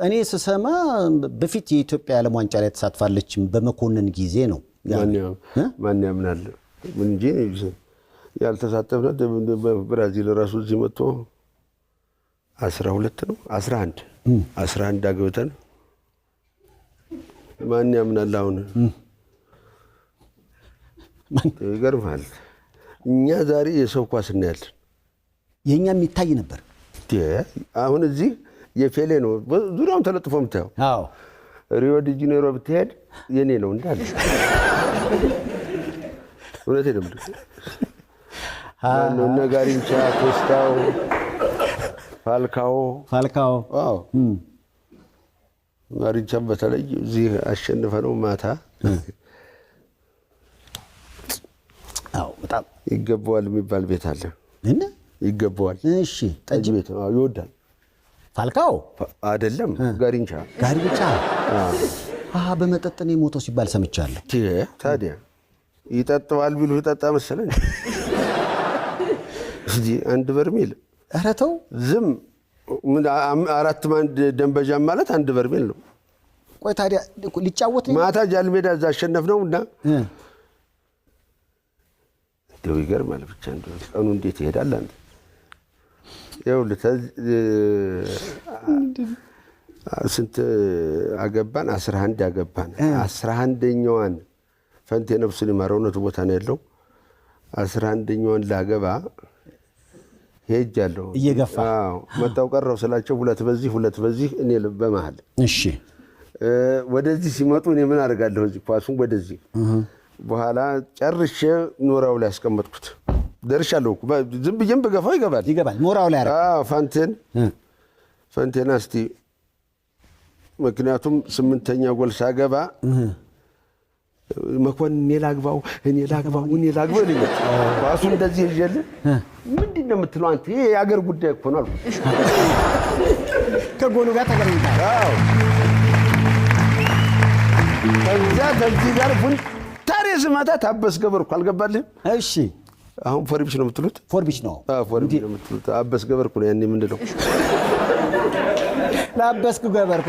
እኔ ስሰማ በፊት የኢትዮጵያ የዓለም ዋንጫ ላይ ተሳትፋለች በመኮንን ጊዜ ነው። ማን ያምናል እንጂ ያልተሳተፍነ። በብራዚል ራሱ እዚህ መጥቶ 12 ነው 11 11 አግብተን ማን ያምናል? አሁን ይገርምሃል። እኛ ዛሬ የሰው ኳስ እናያለን። የእኛ የሚታይ ነበር። አሁን እዚህ የፔሌ ነው ዙሪያውን ተለጥፎ የምታየው። ሪዮ ዲ ጄኔሮ ብትሄድ የኔ ነው እንዳለ። እውነቴን ነው የምልህ። ማነው እነ ጋሪንቻ፣ ቶስታው፣ ፋልካኦ። ፋልካኦ። አዎ፣ ጋሪንቻም በተለይ እዚህ አሸንፈ ነው ማታ። አዎ፣ በጣም። ይገባዋል የሚባል ቤት አለ። እና ይገባዋል። ጠጅ ጠጅ ቤት ነው። አዎ፣ ይወዳል። ፋልካኦ? አይደለም፣ ጋሪንቻ። ጋሪንቻ። በመጠጥ ነው የሞተው ሲባል ሰምቻለሁ። ታዲያ ይጠጣዋል ቢሉ ይጠጣ መሰለኝ። እስቲ አንድ በርሜል። ኧረ ተው። ዝም ምን አራት ማንድ ደንበጃም ማለት አንድ በርሜል ነው። ቆይ፣ ታዲያ ሊጫወት ነው? ማታ ጃልሜዳ እዛ አሸነፍ ነው እና እንደው ይገርማል። ብቻ እንደው ቀኑ እንዴት ይሄዳል? አንተ ይኸውልህ ስንት አገባን? 11 አገባን። 11ኛዋን ፈንቴ ነፍሱን ይማረው እውነቱ ቦታ ነው ያለው። 11ኛዋን ላገባ ሄጃለሁ። እየገፋ። አዎ፣ መጣው ቀረው ስላቸው ሁለት በዚህ ሁለት በዚህ እኔ በመሀል ወደዚህ ሲመጡ እኔ ምን አደርጋለሁ? እዚህ ኳሱን ወደዚህ በኋላ ጨርሼ ኖራው ላይ ያስቀመጥኩት ደርሻለሁ እኮ። ዝም ብዬም ብገፋው ይገባል። ይገባል። ኖራው ላይ አደረግ። አዎ፣ ፈንቴን እስቲ ምክንያቱም ስምንተኛ ጎል ሳገባ መኮንን እኔ ላግባው፣ እኔ ላግባው፣ እኔ ላግባው ይለኛል። ኳሱ እንደዚህ ይዤልህ ምንድን ነው የምትለው አንተ? ይሄ የአገር ጉዳይ እኮ ነው አልኩት። ከጎሉ ጋር ተገናኝታል። አዎ። ከዚያ ከዚህ ጋር ፉንታሬ ስመታ ታበስ ገበርኩ። አልገባልህም? እሺ። አሁን ፎርቢሽ ነው የምትሉት? ፎርቢሽ ነው። አዎ፣ ፎርቢሽ ነው የምትሉት። አበስ ገበርኩ ነው ያኔ የምንለው። ላበስኩ ገበርኩ።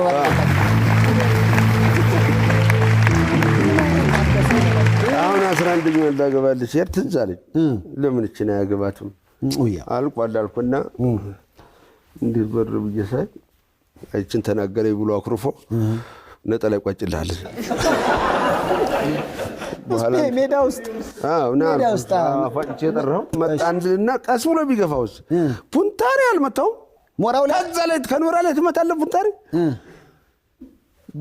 አሁን 11ኛውን ላገባልህ ሲሄድ ትዝ አለኝ። ለምን ይችን አያገባትም? ኡያ። አልቋል አልኩና እንዲህ በር ብዬ ሳይ አይችን ተናገረኝ ብሎ አኩርፎ ነጠላ ይቋጭልሃል። በኋላ ሜዳ ውስጥ አዎ፣ ና። ሜዳ ውስጥ አዎ። አፏጭቼ የጠራኸው መጣ አንድና ቀስ ብሎ ቢገፋውስ ፑንታሪ አልመታውም። ሞራው ላይ። ከዛ ላይ ከኖራ ላይ ትመታለህ። ፑንታሪ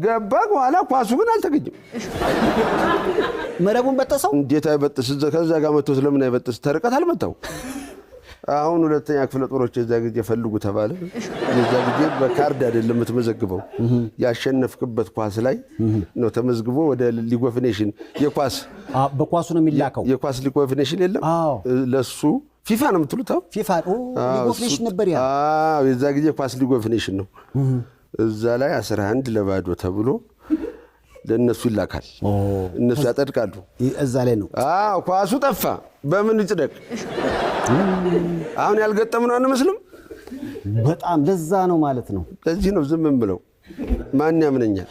ገባ። በኋላ ኳሱ ግን አልተገኘም። መረቡን በጠሰው። እንዴት አይበጥስ? ከዛ ጋር መጥቶ ስለምን አይበጥስ? ተርቀት አልመታው። አሁን ሁለተኛ ክፍለ ጦሮች የዛ ጊዜ ፈልጉ ተባለ። የዛ ጊዜ በካርድ አይደለም የምትመዘግበው፣ ያሸነፍክበት ኳስ ላይ ነው ተመዝግቦ ወደ League of Nation የኳስ በኳሱ ነው የሚላከው። የኳስ League of Nation የለም። ለሱ ፊፋ ነው የምትሉት? አዎ። ፊፋ League of Nation ነበር ያ። አዎ፣ የዛ ጊዜ ኳስ League of Nation ነው። እዛ ላይ 11-0 ተብሎ ለእነሱ ይላካል። እነሱ ያጸድቃሉ። እዛ ላይ ነው። አዎ፣ ኳሱ ጠፋ። በምን ይጽደቅ? አሁን ያልገጠምነው አንመስልም። በጣም ለዛ ነው ማለት ነው። ለዚህ ነው ዝም ብለው ማን ያምነኛል?